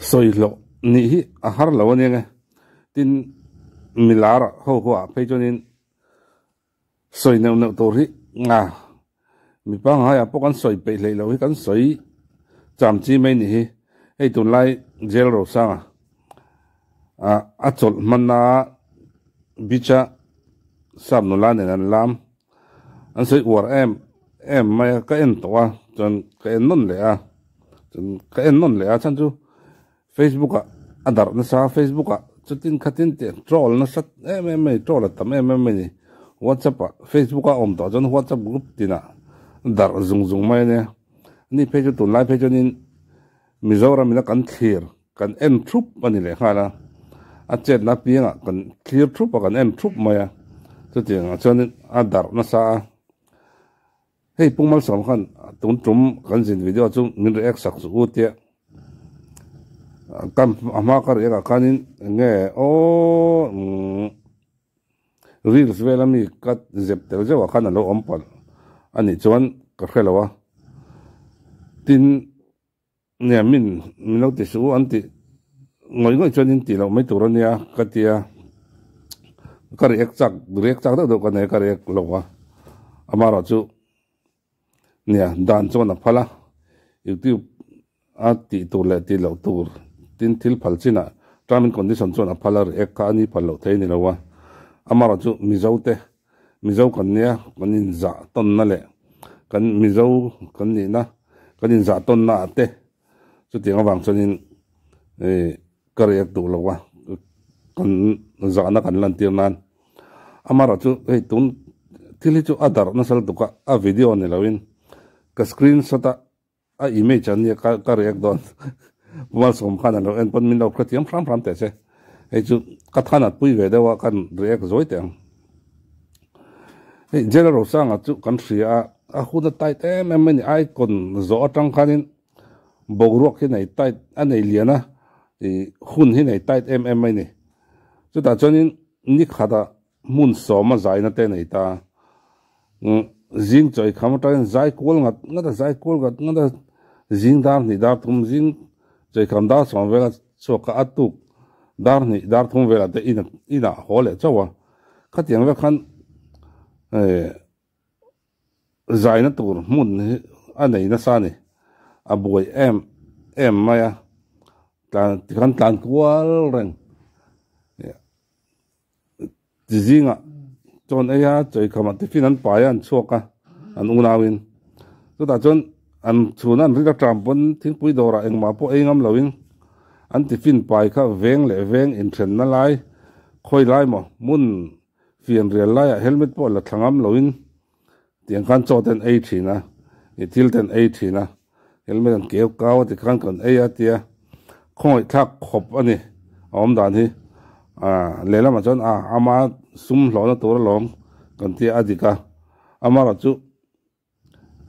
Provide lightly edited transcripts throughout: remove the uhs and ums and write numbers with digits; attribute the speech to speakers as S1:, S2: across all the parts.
S1: Sawi hlawh nih hi a har lo aniang e. Tin, milar ho ho ah phei chuanin sawi neuh neuh tur hi nga mi pangngai ah pawh kan sawi peih hleih loh hi kan sawi cham chi mai nih hi. Hei tunlai jail rosanga ah a chawlh hmanna beach a sap nula nen an lam an sawi uar em em mai a ka en tawh a chuan ka en nawn leh a chuan ka en nawn leh a chhan chu Facebook ah a darh nasa a Facebook ah chutin khatin tih troll nasa em em mai troll a tam em em mai ni WhatsApp ah Facebook a awm tawh chuan WhatsApp group tinah darh zung zung mai a nia ani phei chu tunlai phei chuanin Mizoram ina kan thlir kan en thup a ni leh nghal a, a chetna apiangah kan thlir thup a, kan en thup mai a, chutiangah chuanin a darh nasa a. Hei Pu Malsawm khan tun tum kan zin video chu min react sak chu u tia ka a hma ka react ah khanin eng nge aw umm reels vel ami ka zep tel zeuh ah khan a lo awm palh a nih chuan ka hre lo a, tin. Nia min min lo ti suh u an tih ngawih ngawih chuan in tih loh mai tur a nia ka tia ka react chak react chak deuh deuh ka nei ka react lo a amaherawh chu nia dan chuan a phal a youtube a tih tur leh tih loh tur tin thil phal chinah term and condition chuan a phal a react kha a ni phal loh thei a ni lo a amaherawh chu mizo te Mizo kan nia, kan inzah tawnna leh kan Mizo kan nihna kan inzah tawnna ah te chutiang avang chuanin ka react duh lo a, kan zahna kan lantir nan. Amaherawhchu hei tun thil hi chu a darh nasa lutuk a, a video ni loin ka screenshot a a image an nia ka ka react dawn Malsawm khan an lo en pawn min lo hrethiam hram hram teh se hei chu ka than at pui ve deuh a kan react zawi teh ang hei General Rosanga chu kan hria a a hun a tight em em mai ni icon zawh atang khanin boruak hi nei tight a nei lian a ih hun hi nei tight em em mai ni chutah chuanin ni khatah Hmun sawma zaina te nei ta. Zing chawi kham atangin zai kual ngat ngat a, zai kual ngat ngat a, zing dar hnih dar thum, zing chawi kham dar sawm vela chhuak kha a tuk dar hnih dar thum velah te in inah haw leh chauh a. Khatiang vek khan zaina tur hmun hi a nei nasa a ni. A buai em em mai a, tlan tikhan tlan kual reng. Ti zingah chuan ei a chawikhamah tiffin an pai a an chhuak a an unauin chutah chuan an chhuna an rit atang pawn thingpui dawrah engmah pawh ei ngam loin an tiffin pai kha veng leh veng inthenna lai khawi lai maw hmun fian rial laiah helmet pawh la thla ngam loin tiang khan chaw te an ei thin a ih thil te an ei thin a helmet an keu kau a tikhan kan ei a tia khawngaih thlak khawp a ni a awm dan hi ah lehlamah chuan ah ama sum hlawhna tur alawm kan tia a dik a amaherawh chu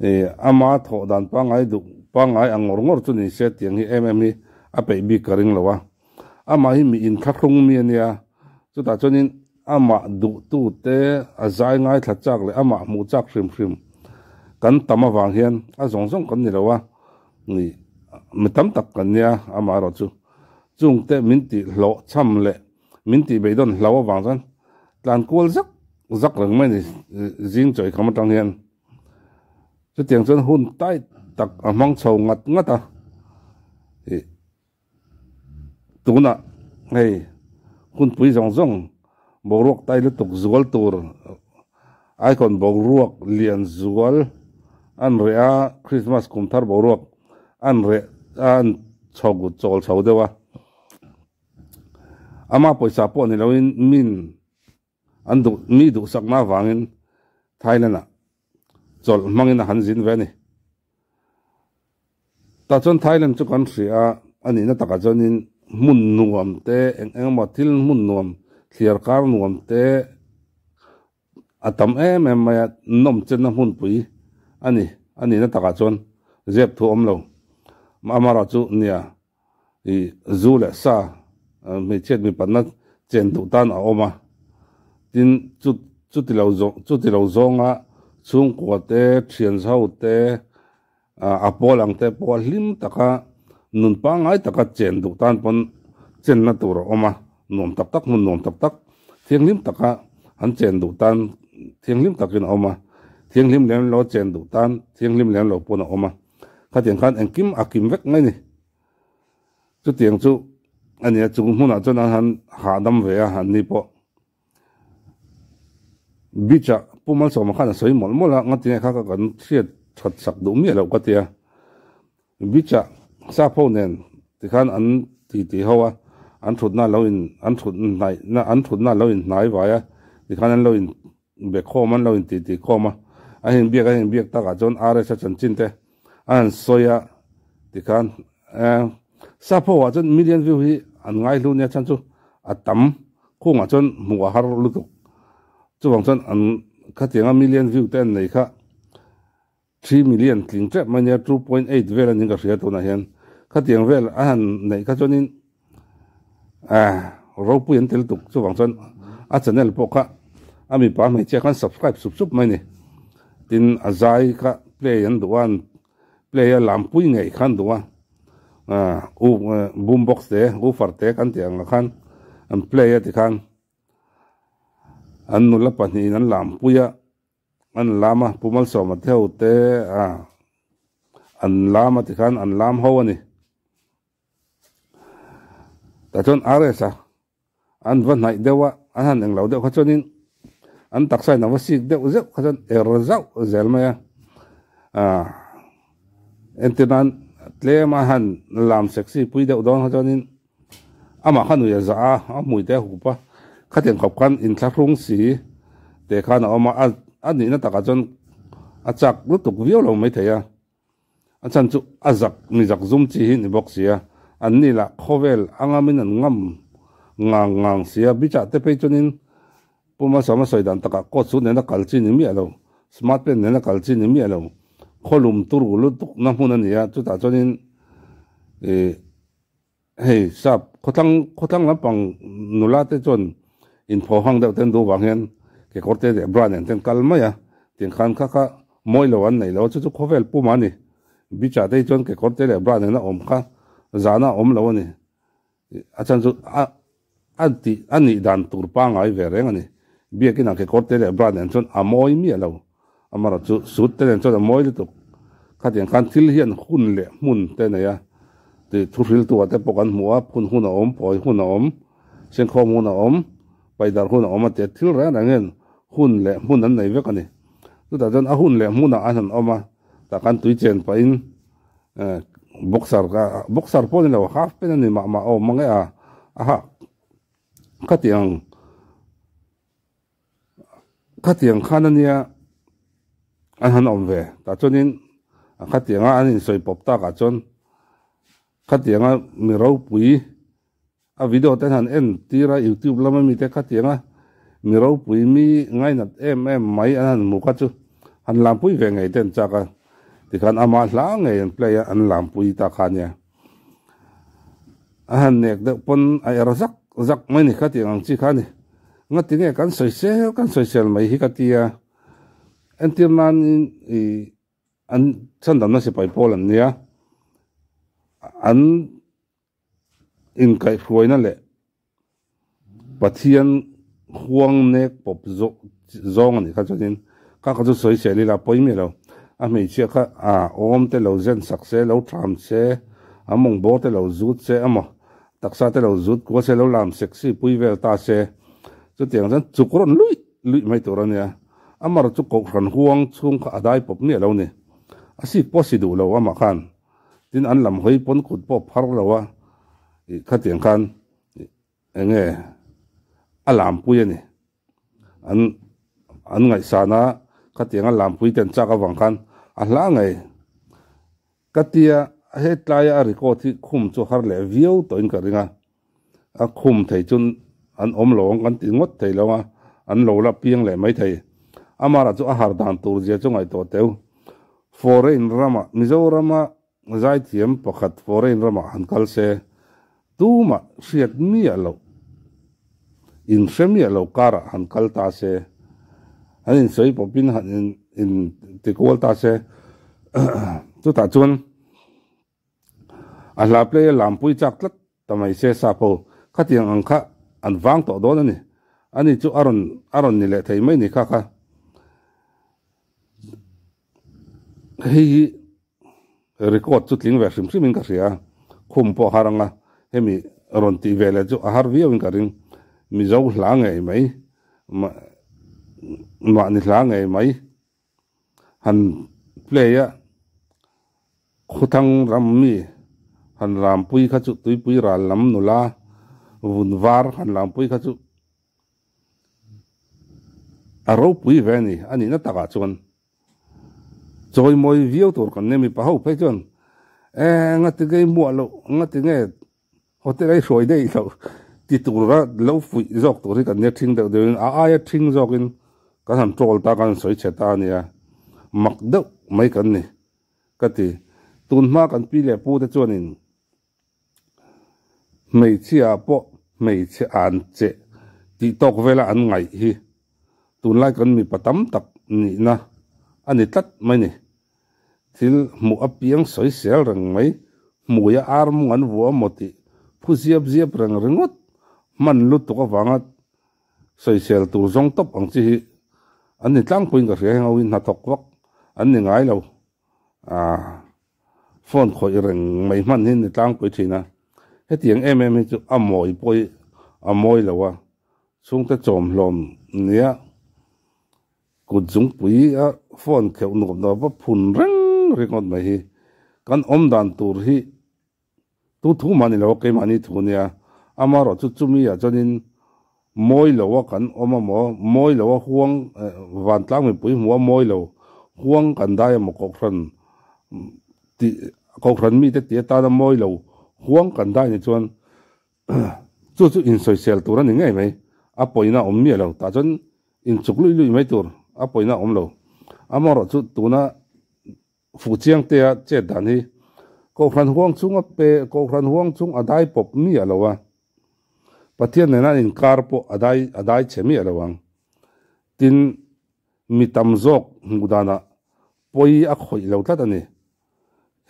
S1: ih ama thawh dan pangngai duh pangngai ang ngawr ngawr chu ni se tiang hi em em hi a peih bik ka ring lo a amah hi mi inthlahrung mi a nia chutah chuanin Amah duhtute a zai ngaithla chak leh amah hmuh chak hrim hrim kan tam avang hian a zawng zawng kan ni lo a, ni mi tam tak kan nia amaherawh chu chungte min tih hlawh chham leh min tih beidawn hlau avang chuan tlan kual zak zak reng mai ni zing chawi kham atang hian chutiang chuan hun tight tak a hmang chho ngat ngat a. Tunah hei hunpui zawng zawng boruak tai lutuk zual tur icon boruak lian zual an reh a, Christmas kum thar boruak an reh a an chho chawl chho deuh a, ama pawisa pawh ni loin min An duh mi duhsakna avangin Thailand-ah chawlh hmangin a han zin ve a ni. Tah chuan Thailand chu kan hria a, a nihna takah chuanin hmun nuam te, eng eng emaw thil hmun nuam, thliar kar nuam te a tam em em mai a, nawm chenna hmunpui a ni. A nihna takah chuan zep thu awm lo. Amaherawhchu chu nia ih zu leh sa hmeichhiat mipatna chen duh tan a awm a, tin chu chuti lo zawng chuti lo zawnga chhungkua te thian zau te ah a pawl ang te pawh a hlim taka. Nun pangngai taka chen duh tan pawn chenna tur a awm a, nuam tak tak hmun nuam tak tak thianghlim taka an chen duh tan thianghlim takin a awm a, thianghlim lem lo chen duh tan thianghlim lem lo pawn a awm a, khatiang khan engkim a kim vek mai ni. Chutiang chu a nia chung hmunah chuan an han hahdam ve a, an ni pawh beach ah Pu Malsawma khan a sawi mawlh mawlh a, ngatinge kha kan hriat that sak duh miah loh ka tia. Beach ah sap ho nen tikhan an ti ti ho a, an thutna lo in an thut hnaih na an thutna lo in hnai vai a, tikhan an lo in be khawm an lo in ti ti khawm a, a hin biak a hin biak takah chuan RS a chanchin te a han sawi a, tikhan eh sap ho ah chuan million view hi an ngai hlu nia chhan chu a tam khungah chuan hmuh a har lutuk chuvang chuan an khatianga million view te an nei kha. 3 million tling tep mai nia, 2.8 vel anin ka hria tunah hian. Khatiang vel a han neih kha chuanin ropui an tel tuk chuvang chuan a channel pawh kha a mipa hmeichhia khan subscribe sup sup mai ni. Tin a zai kha play an duh a, an play a lampui ngei kha an duh a, u boom box te woofer te kan tih ang khan an play a tikhan an nula pahnihin an lampui a. An lam a, Pu Malsawma te ho te a an lam a tikhan an lam ho a ni. Tah chuan RS a an va hnaih deuh a, an han englo deuh kha chuanin an taksa in a va sik deuh zeuh kha chuan er zauh zel mai a. Ah entir nan tlem a han lam sexy pui deuh dawn kha chuanin Amah kha nui a zah a, a hmui te a hup a, khatiang khawp khan inthlahrung si te khan a awm a, a nihna takah chuan a chak lutuk viau lo maithei a, a chhan chu a zak mi zak zum chi hi ni bawk si a, an ni lah khawvel a ngamin an ngam ngang ngang si a, beach ah te phei chuanin Pu Malsawma sawi dan takah coat suit nena kal chi ni miah lo, smart pant nena kal chi ni miah lo, khawlum turu lutuk na hmun a ni a, chutah chuanin ih. Hei sap khawthlang khawthlang lampang nula te chuan inphaw hang deuh ten duh vang hian kekawr te leh bra nen ten kal mai a, tiang khan kha kha mawi lo an neih lo a, chu chu khawvel pum a ni. Beach ah te hi chuan kekawr te leh bra nena awm kha zahna a awm lo a ni. A chhan chu a a tih a nih dan tur pangai ve reng a ni. Biakin ah kekawr te leh bra nen chuan a mawi miah lo. Amaherawhchu suit te nen chuan a mawi lutuk. Khatiang khan thil hian hun leh hmun te a nei a, tih thu hriltu ah te pawh kan hmu a, phun hun a awm, pawi hun a awm, senkhawm hun a awm, paidar hun a awm a tia thil reng reng hian hun leh hmun an nei vek a ni. Chutah chuan a hun leh hmunah an han awm a, tah khan tui chen pahin boxer ka boxer pawh a ni lo, half pant a ni mah mah a awm ang e a, a ha khatiang. Khatiang khan ania an han awm ve tah chuanin khatianga an insawi pawp takah chuan khatianga mi ropui a video te an han en tir a youtube lama mite khatianga mi ropui mi ngainat em em mai an han hmu kha chu han lampui ve ngei te an chak a tikhan ama hla ngei an play a an lampui ta kha ania a han nek deuh pawn a er zak zak mai ni khatiang ang chi kha a ni. Ngati nge kan sawi sel kan sawi sel mai hi ka ti a, entir nanin ih an chhandamna sipai pawl an nia, an inkaihhruaina leh Pathian huang nek pawp zawng a nih kha chuanin kha kha chu sawi sel ila pawi miah lo, a hmeichhia kha a awm te lo zen sak se lo tham se a mawng bawr te lo zut se emaw Taksa te lo zut kual se, lo lam sexy pui vel ta se, chutiang chuan chuk rawn luih luih mai tur a nia. Amar chu kohhran huang chhung kha a dai pawp miah lo ni. A sik pawh a si duh lo amah khan. Tin an lam hawi pawn kut pawh phar lo a, ih khatiang khan eng nge a lam pui a ni. An an ngaihsan a, khatiang a lam pui ten chak avang khan a hla ngei. Ka tia, hetlaia a record hi khum chu har leh viau tawhin ka ring a, a khum thei chu an awm lo ang kan ti ngawt thei lo a, an lo la piang leh mai thei. Amara chu a har dan tur zia chu ngaihtuah teu. Foreign ramah, Mizorama zaithiam pakhat foreign ramah han kal se, tumah hriat miah loh, inhre miah lo karah han kal ta se, an insawi pawpin han in ti kual ta se, chutah chuan A hla play a lampui chak tlat ta mai se sap ho khatiang ang kha an vang tawh dawn a ni. Ani chu a rawn a rawn ni leh thei mai ni kha kha. Hei hi record chu tling ve hrim hrim in ka hria a, khum pawh a har ang a, hemi rawn tih ve leh chu a har viau in ka ring. Mizo hla ngei mai, mahni hla ngei mai han play a, Khuthang ram mi han rampui kha chu tuipui ral lam nula vun var han lampui kha chu a ropui ve a ni, a nihna takah chuan chawimawi viau tur kan nia mipa ho phei chuan e ngati nge i muah loh ngati nge hotel a i hruai daih loh ti tura lo fuih zawk tur hi kan nia thing deuh deuhin a aia thing zawkin kan han troll ta kan han sawi chhe ta a nia mak deuh mai kan ni ka ti tun hma kan pi leh pu te chuanin Hmeichhia pawh hmeichhe an che tih tawk vela an ngaih hi tunlai kan mipa tam tak nihna a ni tlat mai ni. Thil hmuh apiang sawisel reng mai, hmuia ar mung an vuah maw tih phu ziap ziap reng ringawt hman lutuk avanga sawisel tur zawng tawp ang chi hi an ni tlangpuiin ka hria heng ho hi hnathawk vak an ni ngai lo. Aaa phone khawih reng mai hman hi ni tlangpui thin a, hetiang em em hi chu a mawi pawh hi a mawi lo a, chhungte chawm hlawm nia kut zungpui a phone kheuh nuam nuam va phun reng ringawt mai hi kan awm dan tur hi Tu thu mah ni lo a keimahni thu nia, amaherawh chu chumi ah chuanin mawi lo a kan awm a maw, mawi lo a huang vantlang mipui hmuh a mawi lo huang kan dai a maw kohhran tih kohhran mite tih atana mawi lo huang kan dai ni chuan chu chu insawisel tur a ni ngei mai, a pawina a awm miah lo tah chuan inchuk luih luih mai tur a pawina a awm lo, amaherawh chu tuna Fuhchiangtea chet dan hi Kohhran huang chung a pe, Kohhran huang chung a dai pawp miah lo a, Pathian nena an inkar pawh a dai a dai chhe miah lo ang. Tin, mi tam zawk hmuh danah pawi a khawih lo tlat a ni.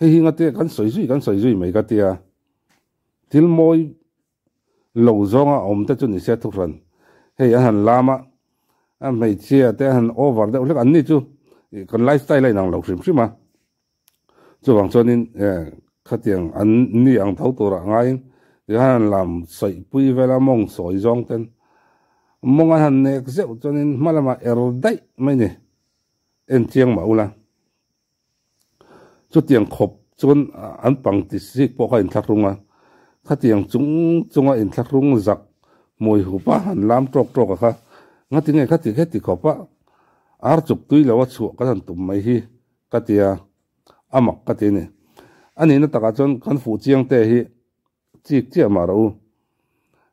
S1: Hei hi ngate kan sawi zui kan sawi zui mai ka tia. Thil mawi lo zawnga awm te chu ni se thuhran. Hei an han lam a, a hmeichhia te an han over deuh hlek an ni chu kan lifestyle a inang lo hrim hrim a. Chuvang chuanin khatiang an ni ang tho turah ngaiin tikhan han lam sawihpui vel a mawng sawi zawng ten mawng an han nek zeuh chuanin hma lamah er daih mai ni en chiang mah ula. Chutiang khawp chuan an pang ti zik pawh kha a inthlahrung a, khatiang chung chunga inthlahrung zak hmui hupa han lam tawk tawk a kha, ngati nge khati kheti khawpa ar chuk tui lo a chhuah kan han tum mai hi ka ti a, a mak ka ti a ni. A nihna takah chuan kan fuh chiang te hi Chik chiah mah rawh u.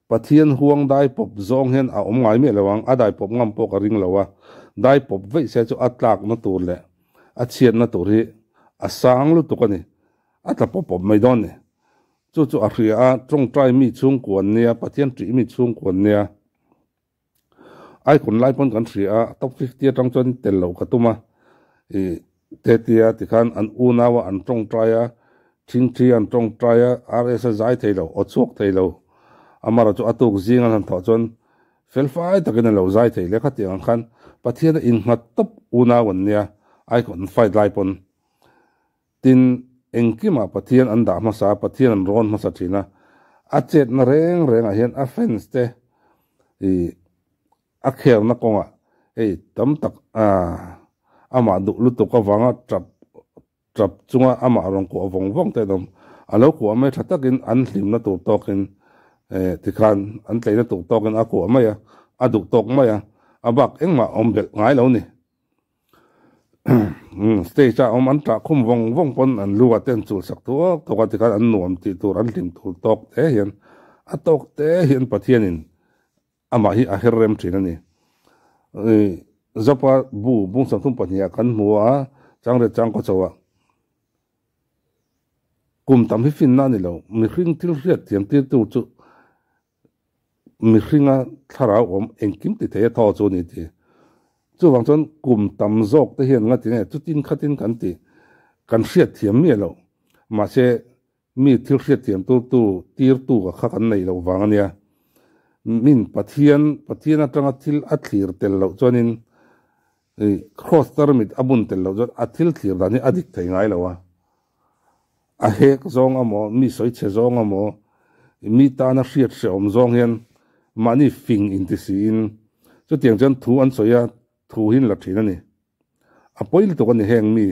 S1: Pathian huang dai pawp zawng hian a awm ngai miah lo ang, a dai pawp ngam pawh ka ring lo a, dai pawp veih se chu a tlakna tur leh a chhiatna tur hi a sang lutuk a ni, a tla pawp pawp mai dawn ni. Chu chu a hria a, tawngtai mi chhungkuan nia, Pathian ṭih mi chhungkuan nia. Icon lai pawn kan hria a, top 50 atang chuan tel loh ka tum a, ih tetia tikhan an unau a an tawngtai a, thingthi an tawngtai a, RS a zai thei lo, aw chhuak thei lo, amaherawh chu a tuk zing an han thawh chuan fel fai takin a lo zai thei leh khatiang ang khan Pathian a innghat tawp unau an nia icon fight lai pawn. Tin, engkimah Pathian an dah hmasa a, Pathian an rawn hmasa thin a, a chetna reng rengah hian a fans te ih a kherna kawngah hei tam tak amah duh lutuk avanga tap tap chunga amah rawn kuah vawng vawng te an awm. A lo kuah mai tha takin an hlimna tur tawkin eh tikhan an tleina tur tawkin a kuah mai a, a duh tawk mai a, a bak engmah awm belh ngai lo ni. Stage ah awm an tah khum vawng vawng pawn an lu ah te an chul sak thuak thuak a tikhan an nuam tih tur an hlim tur tawk te hian a tawk te hian Pathianin amah hi a her rem thin a ni. Zopa bu bung 32 ah kan hmu a changriat changkaw chauh ah kum tam hi finna a ni lo mihring thil hriat thiam tir tu chu Mihringa thlarau awm engkim ti thei a thaw chu a ni ti. Chuvang chuan kum tam zawk te hian nga ti nge chutin khatin kan ti kan hriat thiam miah lo. Mahse Mi thil hriatthiam turtu, tirtu ka kha kan neih loh vang a nia. Min Pathian, Pathian atanga thil a thlir tel loh chuanin Kraws tarmit a bun tel loh chuan a thil thlir dan hi a dik thei ngai lo a. A hek zawng amaw, mi sawi chhe zawng amaw, mi tana hriat hrehawm zawng hian mahni fing inti siin chutiang chuan thu an sawi a, thu hi an la thin a ni. A pawi lutuk a ni heng mi,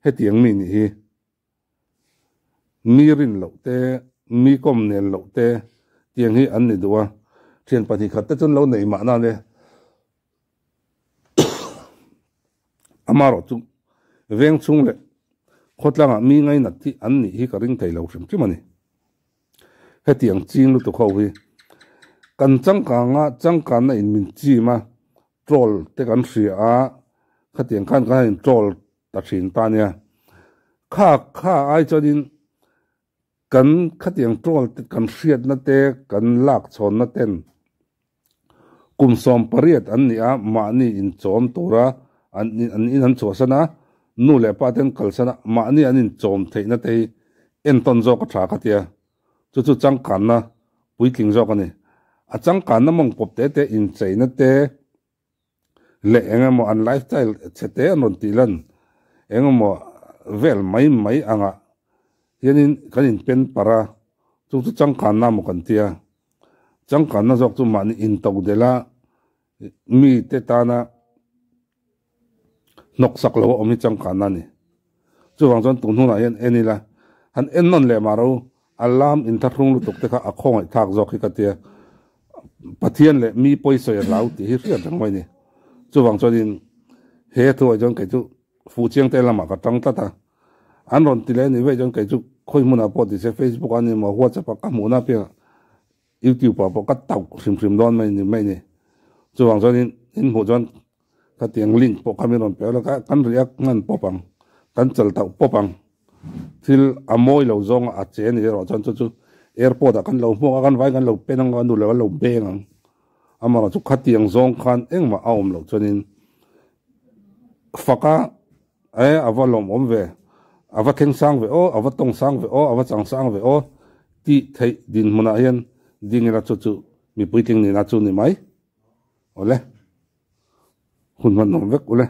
S1: hetiang mi nih hi. Mi rin loh te, mi kawm nel loh te tiang hi an ni duh a, thian 2 khat te chuan lo nei mahna le. Amaherawh chu veng chhung leh khawtlangah mi ngainat hi an nih hi ka ring thei lo hrim hrim a ni. Hetiang ching lutuk ho hi kan changkanga changkanna in min chim a, troll te kan hria a, khatiang khan kan han in troll ta thin ta nia. Kha kha ai chuanin kan khatiang troll te kan hriatna te kan lak chhawnna ten kum 18 an ni a, mahni inchawm tura an an in an chhuahsan a, nu leh pa ten kalsan a, mahni an inchawm theihna te hi entawn zawk a tha ka tia. Chu chu changkanna puitling zawk a ni. A changkanna mawng pawp te te incheina te leh eng emaw an lifestyle chhe te an rawn tih lan eng emaw vel mai mai angah hianin kan inpen parh a, chu chu changkanna maw kan tia. Changkanna zawk chu mahni into delh a mite tana hnawksak lo a awm hi changkanna a ni. Chuvang chuan tun hunah hian en ila han en nawn leh mah ro a lam inthlahrung lutuk te kha a khawngaih thlak zawk hi ka tia. Pathian leh mi pawisawi a hlau tih hi hriat reng mai a ni. Chuvang chuanin he thuah chuan kei chu fuhchiang te lamah ka tang tlat a. An rawn ti leh a nih veih chuan kei chu khawi hmunah pawh ti se Facebook a ni maw WhatsApp a ka hmuhna apiangah YouTube ah pawh ka tauh hrim hrim dawn mai ni mai ni. Chuvang chuanin in hmuh chuan khatiang link pawh kha min rawn pe a ka kan react ngan pawp ang, kan chal tauh pawp ang. Thil a mawi lo zawnga a che ni erawh chuan chu chu airport ah kan lo hmuak a, kan vai kan lo pen ang a, nu leh kan lo beng ang. Amaherawh chu khatiang zawng khan engmah a awm loh chuanin faka e a va lawmawm ve, a va thleng sang ve aw, a va tawng sang ve aw, a va chang sang ve aw tih theih dinhmunah hian ding ila chu chu mipui tling nihna chu ni mai. Awle, hun hman awm vek ule.